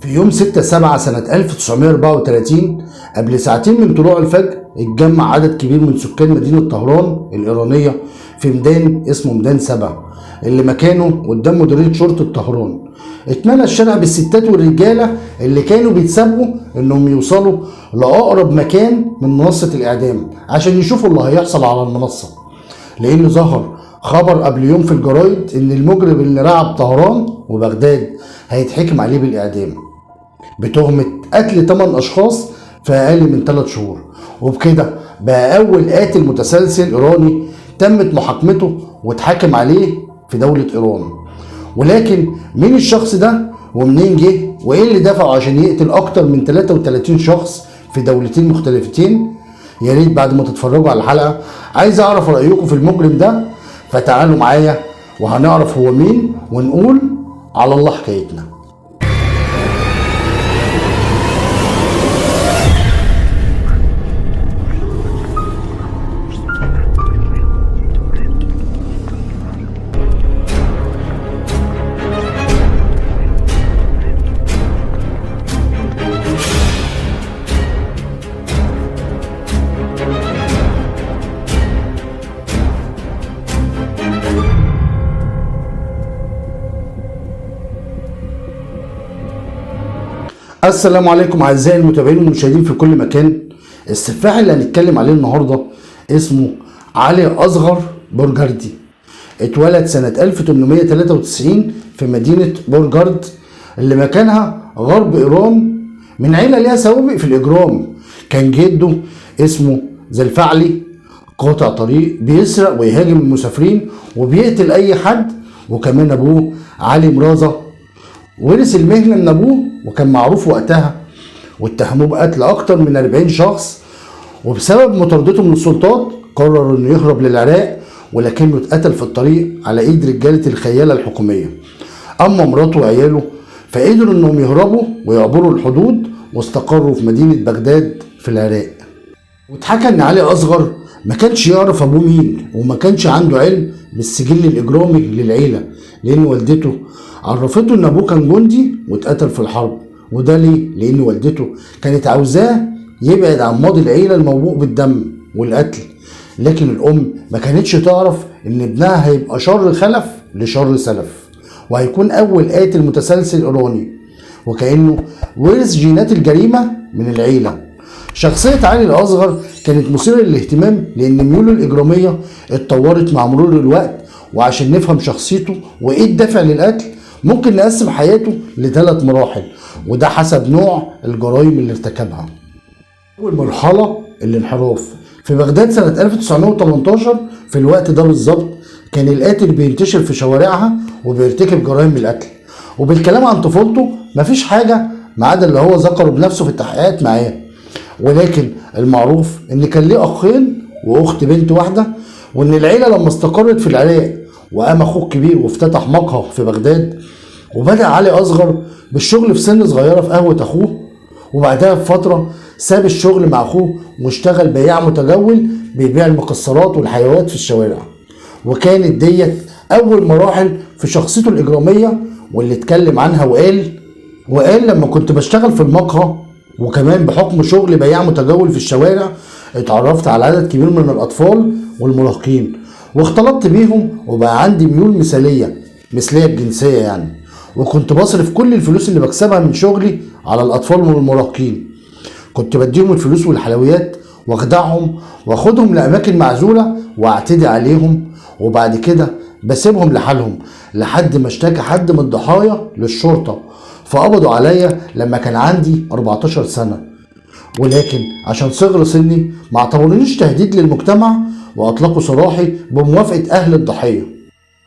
في يوم 6/7 سنة 1934 قبل ساعتين من طلوع الفجر اتجمع عدد كبير من سكان مدينة طهران الإيرانية في ميدان اسمه ميدان سبع اللي مكانه قدام مديرية شرطة طهران. اتملى الشارع بالستات والرجالة اللي كانوا بيتسابقوا انهم يوصلوا لأقرب مكان من منصة الإعدام عشان يشوفوا اللي هيحصل على المنصة، لأنه ظهر خبر قبل يوم في الجرايد ان المجرم اللي رعب طهران وبغداد هيتحكم عليه بالإعدام بتهمة قتل 8 أشخاص في أقل من 3 شهور، وبكده بقى أول قاتل متسلسل إيراني تمت محاكمته واتحكم عليه في دولة إيران. ولكن مين الشخص ده ومنين جه وإيه اللي دفعه عشان يقتل أكتر من 33 شخص في دولتين مختلفتين؟ يا ريت بعد ما تتفرجوا على الحلقة عايز أعرف رأيكم في المجرم ده، فتعالوا معايا وهنعرف هو مين ونقول على الله حكايتنا. السلام عليكم اعزائي المتابعين والمشاهدين في كل مكان. السفاح اللي هنتكلم عليه النهارده اسمه علي اصغر بورجاردي. اتولد سنة 1893 في مدينة بورجارد اللي مكانها غرب ايران، من عيلة ليها سوابق في الاجرام. كان جده اسمه زلفعلي، قاطع طريق بيسرق ويهاجم المسافرين وبيقتل اي حد، وكمان ابوه علي مرازة ورث المهنة من ابوه وكان معروف وقتها، واتهموه بقتل اكتر من 40 شخص، وبسبب مطاردته من السلطات قرر انه يهرب للعراق، ولكنه اتقتل في الطريق على ايد رجالة الخيالة الحكومية. اما مراته وعياله فقدروا انهم يهربوا ويعبروا الحدود واستقروا في مدينة بغداد في العراق. واتحكى ان علي اصغر ما كانش يعرف ابوه مين، وما كانش عنده علم بالسجل الاجرامي للعيلة، لان والدته عرفته ان ابوه كان جندي واتقتل في الحرب. وده ليه؟ لان والدته كانت عاوزاه يبعد عن ماضي العيلة الموبوء بالدم والقتل، لكن الام ما كانتش تعرف ان ابنها هيبقى شر خلف لشر سلف، وهيكون اول قاتل متسلسل ايراني، وكانه ورث جينات الجريمة من العيلة. شخصية علي الأصغر كانت مثيرة للاهتمام لأن ميوله الإجرامية اتطورت مع مرور الوقت، وعشان نفهم شخصيته وإيه الدافع للقتل ممكن نقسم حياته لثلاث مراحل، وده حسب نوع الجرائم اللي ارتكبها. أول مرحلة الانحراف. في بغداد سنة 1918 في الوقت ده بالظبط كان القاتل بينتشر في شوارعها وبيرتكب جرائم القتل. وبالكلام عن طفولته مفيش حاجة ما عدا اللي هو ذكره بنفسه في التحقيقات معاه، ولكن المعروف ان كان ليه اخين واخت بنت واحدة، وان العيلة لما استقرت في العراق وقام اخوه الكبير وافتتح مقهى في بغداد، وبدا علي اصغر بالشغل في سن صغيرة في قهوة اخوه، وبعدها بفترة ساب الشغل مع اخوه واشتغل بياع متجول بيبيع المكسرات والحيوانات في الشوارع. وكانت ديت اول مراحل في شخصيته الاجرامية واللي اتكلم عنها وقال لما كنت بشتغل في المقهى وكمان بحكم شغل بياع متجول في الشوارع اتعرفت على عدد كبير من الاطفال والمراهقين واختلطت بيهم، وبقى عندي ميول مثلية الجنسية يعني، وكنت بصرف كل الفلوس اللي بكسبها من شغلي على الاطفال والمراهقين. كنت بديهم الفلوس والحلويات واخدعهم واخدهم لاماكن معزولة واعتدي عليهم، وبعد كده بسيبهم لحالهم لحد ما اشتكى حد من الضحايا للشرطة فقبضوا عليا لما كان عندي 14 سنة، ولكن عشان صغر سني ما اعتبرونيش تهديد للمجتمع واطلقوا سراحي بموافقة اهل الضحية.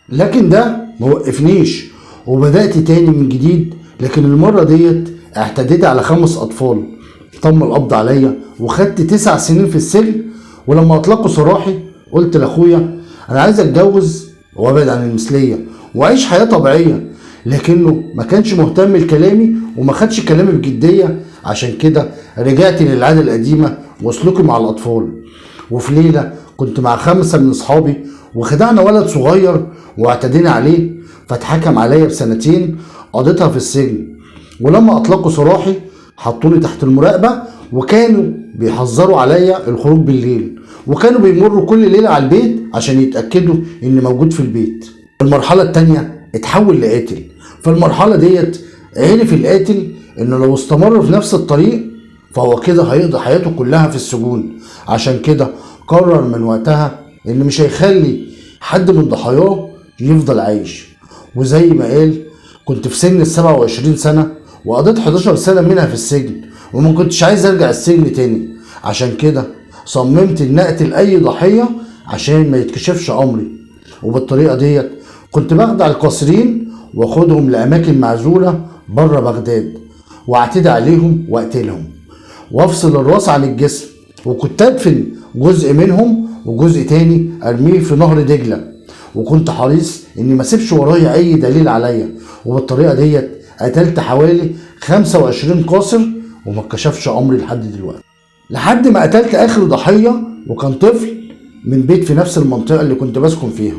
لكن ده ما وقفنيش وبدأت تاني من جديد، لكن المرة ديت اعتديت على 5 اطفال، تم القبض عليا وخدت 9 سنين في السجن. ولما اطلقوا سراحي قلت لاخويا انا عايز اتجوز وابعد عن المثلية واعيش حياة طبيعية، لكنه ما كانش مهتم لكلامي وما خدش كلامي بجدية، عشان كده رجعت للعادة القديمة وسلوكي مع الأطفال. وفي ليلة كنت مع 5 من أصحابي وخدعنا ولد صغير واعتدينا عليه، فاتحكم عليا ب2 سنين قضيتها في السجن. ولما اطلقوا سراحي حطوني تحت المراقبة، وكانوا بيحذروا عليا الخروج بالليل، وكانوا بيمروا كل ليلة على البيت عشان يتأكدوا اني موجود في البيت. المرحلة التانية اتحول لقاتل. في المرحلة ديت عرف القاتل انه لو استمر في نفس الطريق فهو كده هيقضي حياته كلها في السجون. عشان كده قرر من وقتها ان مش هيخلي حد من ضحاياه يفضل عايش. وزي ما قال، كنت في سن 27 سنة وقضيت 11 سنة منها في السجن، وما كنتش عايز ارجع السجن تاني. عشان كده صممت ان اقتل اي ضحية عشان ما يتكشفش امري. وبالطريقة ديت كنت بخدع القاصرين واخدهم لاماكن معزولة بره بغداد، واعتدي عليهم واقتلهم وافصل الراس عن الجسم، وكنت ادفن جزء منهم وجزء تاني ارميه في نهر دجلة. وكنت حريص اني ما اسيبش ورايا اي دليل عليا. وبالطريقة ديت قتلت حوالي 25 قاصر وما اتكشفش امري لحد دلوقتي، لحد ما قتلت اخر ضحية، وكان طفل من بيت في نفس المنطقة اللي كنت بسكن فيها.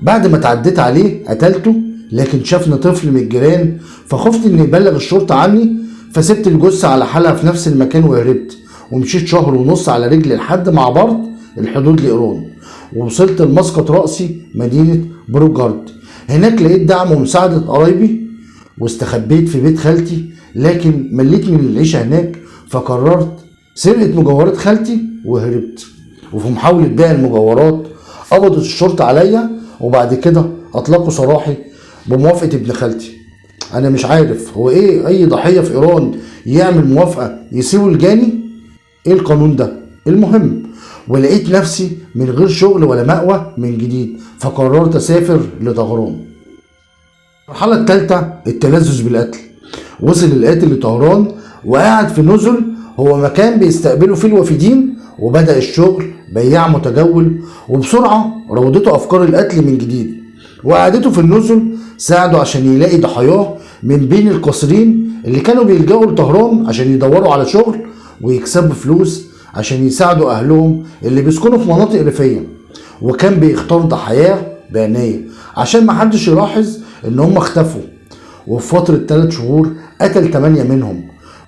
بعد ما تعديت عليه قتلته، لكن شافني طفل من الجيران فخفت ان يبلغ الشرطة عني، فسبت الجثة على حالها في نفس المكان وهربت، ومشيت 1.5 شهر على رجلي لحد ما عبرت الحدود لإيران، ووصلت لمسقط رأسي مدينة بروجارد. هناك لقيت دعم ومساعدة قرايبي، واستخبيت في بيت خالتي، لكن مليت من العيشة هناك فقررت سرقة مجوهرات خالتي وهربت. وفي محاولة بيع المجوهرات قبضت الشرطة عليا، وبعد كده أطلقوا سراحي بموافقة ابن خالتي. أنا مش عارف هو إيه أي ضحية في إيران يعمل موافقة يسيبوا الجاني؟ إيه القانون ده؟ المهم ولقيت نفسي من غير شغل ولا مأوى من جديد، فقررت أسافر لطهران. المرحلة الثالثة التلذذ بالقتل. وصل القاتل لطهران وقعد في نزل، هو مكان بيستقبلوا فيه الوافدين، وبدأ الشغل بياع متجول، وبسرعة راودته أفكار القتل من جديد. وقعدته في النزل ساعده عشان يلاقي ضحاياه من بين القاصرين اللي كانوا بيلجأوا لطهران عشان يدوروا على شغل ويكسبوا فلوس عشان يساعدوا أهلهم اللي بيسكنوا في مناطق ريفية. وكان بيختار ضحاياه بعناية عشان محدش يلاحظ إن هم اختفوا. وفي فترة 3 شهور قتل 8 منهم،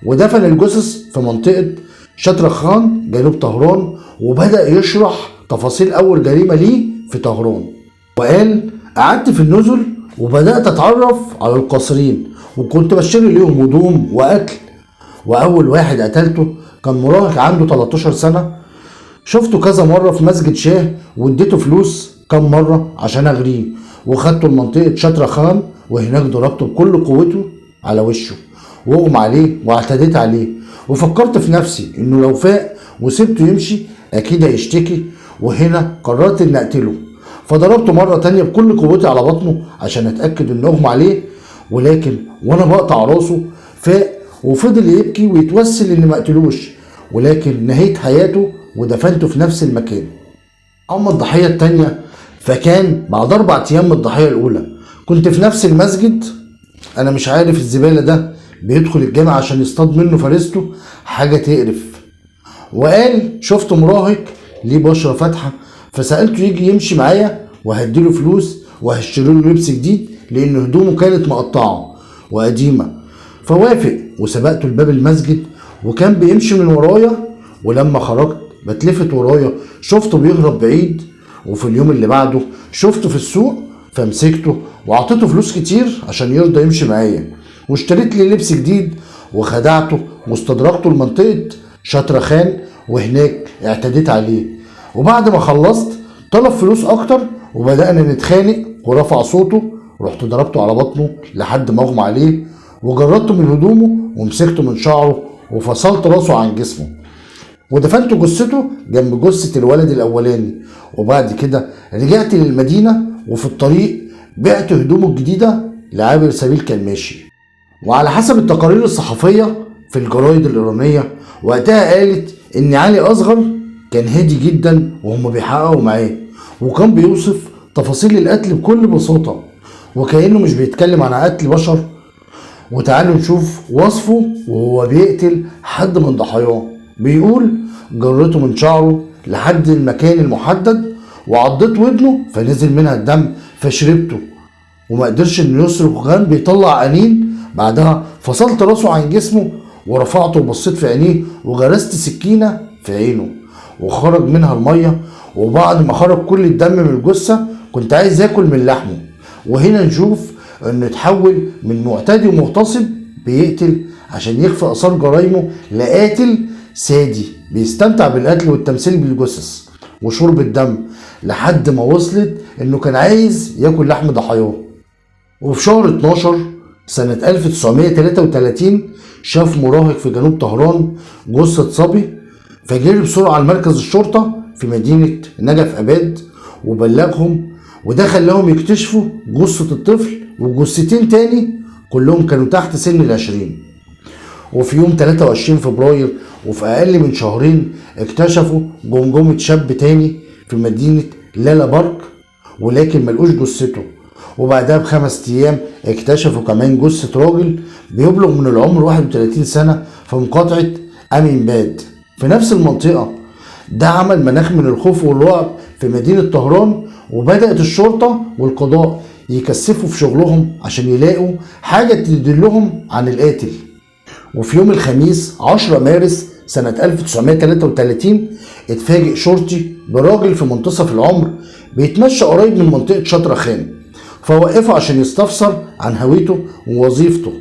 ودفن الجثث في منطقة شطرخان جنوب طهران، وبدأ يشرح تفاصيل أول جريمة ليه في طهران. وقال: قعدت في النزل وبدأت أتعرف على القاصرين، وكنت بشتري ليهم هدوم وأكل. وأول واحد قتلته كان مراهق عنده 13 سنة، شفته كذا مرة في مسجد شاه واديته فلوس كم مرة عشان أغريه، وخدته لمنطقة شطرخان، وهناك ضربته بكل قوته على وشه واغمى عليه واعتديت عليه. وفكرت في نفسي انه لو فاق وسبته يمشي اكيد هيشتكي، وهنا قررت اني اقتله. فضربته مرة تانية بكل قوتي على بطنه عشان اتأكد انه اغمى عليه، ولكن وانا بقطع راسه فاق وفضل يبكي ويتوسل اني ما اقتلوش، ولكن نهيت حياته ودفنته في نفس المكان. اما الضحية التانية فكان بعد 4 ايام من الضحية الاولى. كنت في نفس المسجد، انا مش عارف الزبالة ده بيدخل الجامع عشان يصطاد منه فريسته، حاجة تقرف. وقال شفت مراهق ليه بشرة فاتحة، فسألته يجي يمشي معايا وهديله فلوس وهشتري له لبس جديد لان هدومه كانت مقطعة وقديمة، فوافق وسبقته لباب المسجد وكان بيمشي من ورايا. ولما خرجت بتلفت ورايا شفته بيهرب بعيد. وفي اليوم اللي بعده شفته في السوق فمسكته وعطيته فلوس كتير عشان يرضى يمشي معايا، واشتريت لي لبس جديد وخدعته واستدركته لمنطقة شطرخان، وهناك اعتديت عليه. وبعد ما خلصت طلب فلوس اكتر وبدأنا نتخانق ورفع صوته، رحت ضربته على بطنه لحد ما اغمى عليه، وجردته من هدومه ومسكته من شعره وفصلت راسه عن جسمه ودفنت جثته جنب جثة الولد الأولاني. وبعد كده رجعت للمدينة، وفي الطريق بعت هدومه الجديدة لعابر سبيل كان ماشي. وعلى حسب التقارير الصحفية في الجرايد الإيرانية وقتها قالت إن علي أصغر كان هادي جدا وهم بيحققوا معاه، وكان بيوصف تفاصيل القتل بكل بساطة وكأنه مش بيتكلم عن قتل بشر. وتعالوا نشوف وصفه وهو بيقتل حد من ضحاياه. بيقول جرته من شعره لحد المكان المحدد وعضيت ودنه فنزل منها الدم فشربته، وما قدرش انه يصرخ وكان بيطلع انين بعدها فصلت راسه عن جسمه ورفعته وبصيت في عينيه وغرست سكينة في عينه وخرج منها المية، وبعد ما خرج كل الدم من الجثة كنت عايز اكل من لحمه. وهنا نشوف انه اتحول من معتدي ومغتصب بيقتل عشان يخفي اثار جرايمه لقاتل سادي بيستمتع بالقتل والتمثيل بالجثث وشرب الدم، لحد ما وصلت انه كان عايز ياكل لحم ضحاياه. وفي شهر 12 سنة 1933 شاف مراهق في جنوب طهران جثة صبي، فجري بسرعة لمركز الشرطة في مدينة نجف أباد وبلغهم، وده خلاهم يكتشفوا جثة الطفل وجثتين تاني كلهم كانوا تحت سن 20. وفي يوم 23 فبراير وفي أقل من شهرين اكتشفوا جمجمة شاب تاني في مدينة لالا بارك، ولكن ملقوش جثته. وبعدها ب5 أيام اكتشفوا كمان جثة راجل بيبلغ من العمر 31 سنة في مقاطعة أمينباد في نفس المنطقة. ده عمل مناخ من الخوف والرعب في مدينة طهران، وبدأت الشرطة والقضاء يكثفوا في شغلهم عشان يلاقوا حاجة تدلهم عن القاتل. وفي يوم الخميس 10 مارس سنة 1933 اتفاجئ شرطي براجل في منتصف العمر بيتمشى قريب من منطقة شطرخان، فوقفه عشان يستفسر عن هويته ووظيفته.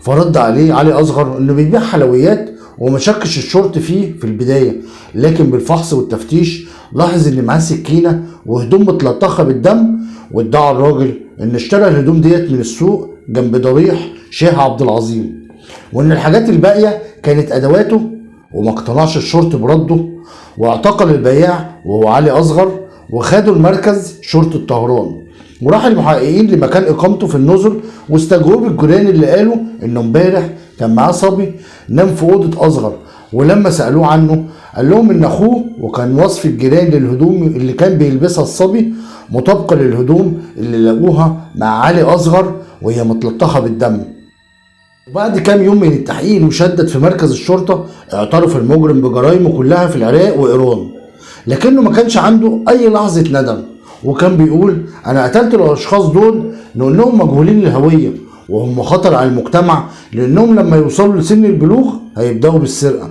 فرد عليه علي أصغر انه بيبيع حلويات، وما شكش الشرطي فيه في البداية، لكن بالفحص والتفتيش لاحظ ان معاه سكينة وهدوم متلطخة بالدم، وادعى الراجل ان اشترى الهدوم ديت من السوق جنب ضريح شاه عبد العظيم، وان الحاجات الباقية كانت ادواته. وما اقتنعش الشرطي برده واعتقل البياع وهو علي أصغر، وخدوا المركز شرطة طهران. وراح المحققين لمكان اقامته في النزل واستجوبوا الجيران اللي قالوا انه امبارح كان معاه صبي نام في اوضة اصغر، ولما سالوه عنه قال لهم ان اخوه، وكان وصف الجيران للهدوم اللي كان بيلبسها الصبي مطابقه للهدوم اللي لقوها مع علي اصغر وهي متلطخه بالدم. وبعد كام يوم من التحقيق المشدد في مركز الشرطة اعترف المجرم بجرائمه كلها في العراق وايران، لكنه ما كانش عنده اي لحظة ندم، وكان بيقول انا قتلت الاشخاص دول لانهم مجهولين الهوية وهم خطر على المجتمع، لانهم لما يوصلوا لسن البلوغ هيبداوا بالسرقة،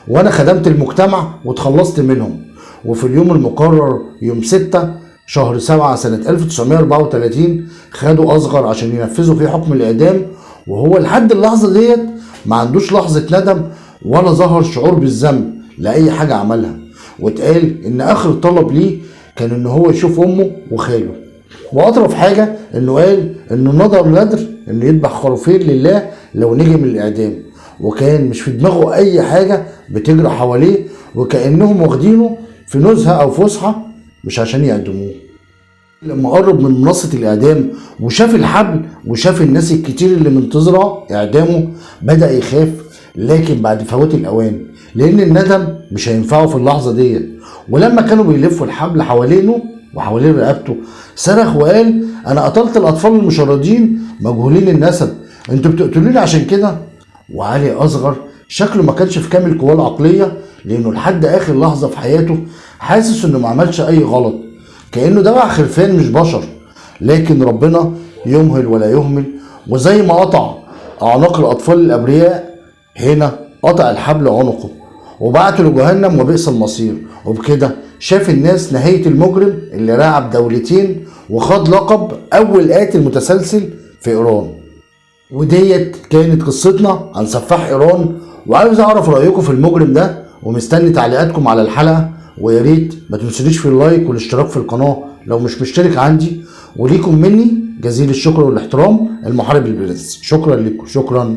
وانا خدمت المجتمع وتخلصت منهم. وفي اليوم المقرر يوم 6 شهر 7 سنة 1934 خدوا اصغر عشان ينفذوا فيه حكم الاعدام، وهو لحد اللحظة ديت ما عندوش لحظة ندم ولا ظهر شعور بالذنب لاي حاجة عملها. واتقال ان اخر طلب ليه كان ان هو يشوف امه وخاله، واطرف حاجة انه قال انه نذر نذر انه يذبح خروفين لله لو نجي من الاعدام، وكان مش في دماغه اي حاجة بتجري حواليه، وكانهم واخدينه في نزهه او فسحة مش عشان يعدموه. لما قرب من منصة الاعدام وشاف الحبل وشاف الناس الكتير اللي منتظره اعدامه بدا يخاف، لكن بعد فوات الاوان، لان الندم مش هينفعه في اللحظة ديت. ولما كانوا بيلفوا الحبل حوالينه وحوالين رقبته صرخ وقال انا قتلت الاطفال المشردين مجهولين النسب، انتوا بتقتلوني عشان كده. وعلي اصغر شكله ما كانش في كامل قواه العقلية، لانه لحد اخر لحظة في حياته حاسس انه ما عملش اي غلط، كانه دبع خرفان مش بشر. لكن ربنا يمهل ولا يهمل، وزي ما قطع اعناق الاطفال الابرياء هنا قطع الحبل عنقه وبعته لجهنم وبئس المصير. وبكده شاف الناس نهاية المجرم اللي رعب دولتين وخد لقب أول قاتل متسلسل في إيران. وديت كانت قصتنا عن سفاح إيران، وعاوز أعرف رأيكم في المجرم ده، ومستني تعليقاتكم على الحلقة، ويا ريت ما تنسونيش في اللايك والاشتراك في القناة لو مش مشترك عندي. وليكم مني جزيل الشكر والاحترام، المحارب البرنس. شكرا لكم، شكرا.